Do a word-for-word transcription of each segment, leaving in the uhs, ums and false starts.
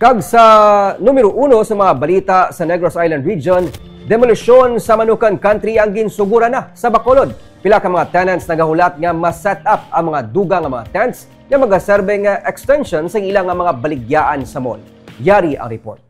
Kag sa numero uno sa mga balita sa Negros Island Region, demolisyon sa Manukan Country ang ginsuguran na sa Bacolod. Pila ka mga tenants nagahulat nga ma-set up ang mga dugang nga mga tents nga magaserbe nga extension sa ila nga mga baligyaan sa mall. Yari ang report.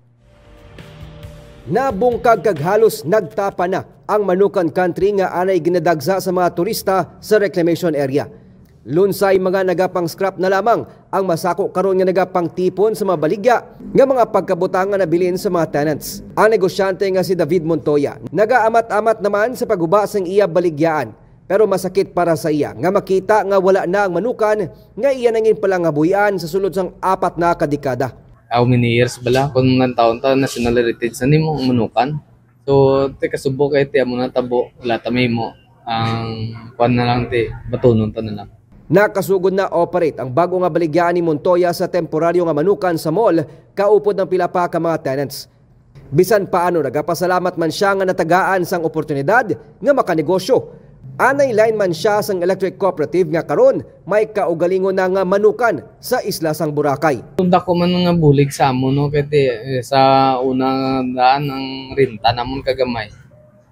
Nabungkag kag halos nagtapa na ang Manukan Country nga anay ginadagsa sa mga turista sa reclamation area. Lunsay mga nagapang-scrap na lamang ang masako karon nga nagapangtipon sa mga baligya nga mga pagkabutang nga nabilin sa mga tenants. Ang negosyante nga si David Montoya nagaamat-amat naman sa pagguba sang iya baligyaan, pero masakit para sa iya nga makita nga wala na ang Manukan nga iya nangin palangabuhian sa sulod sang apat na ka dekada. How many years bala? Kung nantawon ta, national heritage na nimo ang Manukan. So, te, kasubo kay ti amo na tabo, wala ta mahimo. Ang kuan na lang ti, batunon ta na lang. Nakasugod na operate ang bag-o nga baligyaan ni Montoya sa temporaryo nga Manukan sa mall, kaupod ang pila pa ka mga tenants. Bisan paano, nagapasalamat man sia nga natagaan sang oportunidad nga makanegosyo. Anay lineman sia sang electric cooperative nga karon may kaugalingon na nga Manukan sa isla sang Boracay. Kung dako man nga bulig sa amon, no, kay ti, eh, sa una nga daan ang renta namon kagamay.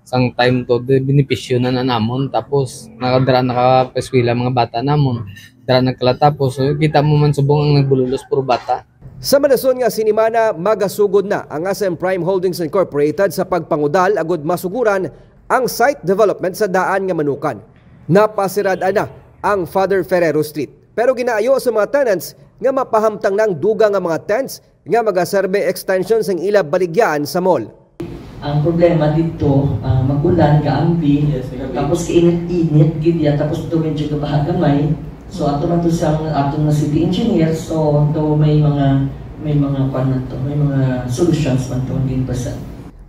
Sang time to, di, benepisyo na na namon. Tapos, nakadra, nakapaeskwela mga bata namon. Dra nagkala, tapos, eh, kita mo man subong ang nagbululos, puro bata. Sa madason nga sinimana, magasugod na ang S M Prime Holdings Incorporated sa pagpangudal agud masuguran ang site development sa daan nga Manukan. Napasirad-an na ang Father Ferrero Street, pero ginaayo sa mga tenants nga mapahamtang nang dugang nga mga tents nga magaserbe extension sang ila baligyaan sa mall. Ang problema dito, ah, mag-ulan, gaambi, yes, gabi, tapos kainit-init gid ya, tapos to medyo gabaha gamay. So, ato man to sa aton nga city engineer, so to may mga, may mga kwan man to, may mga solutions man to ginbasa.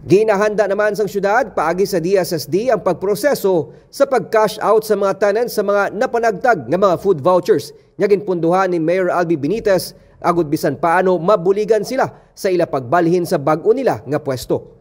Ginahanda naman sang syudad paagi sa D S S D ang pagproseso sa pag-cash out sa mga tenants sa mga napanagtag nga mga food vouchers nga ginpunduhan ni Mayor Albi Benitez, agud bisan paano mabuligan sila sa ila pagbalhin sa bag-o nila nga pwesto.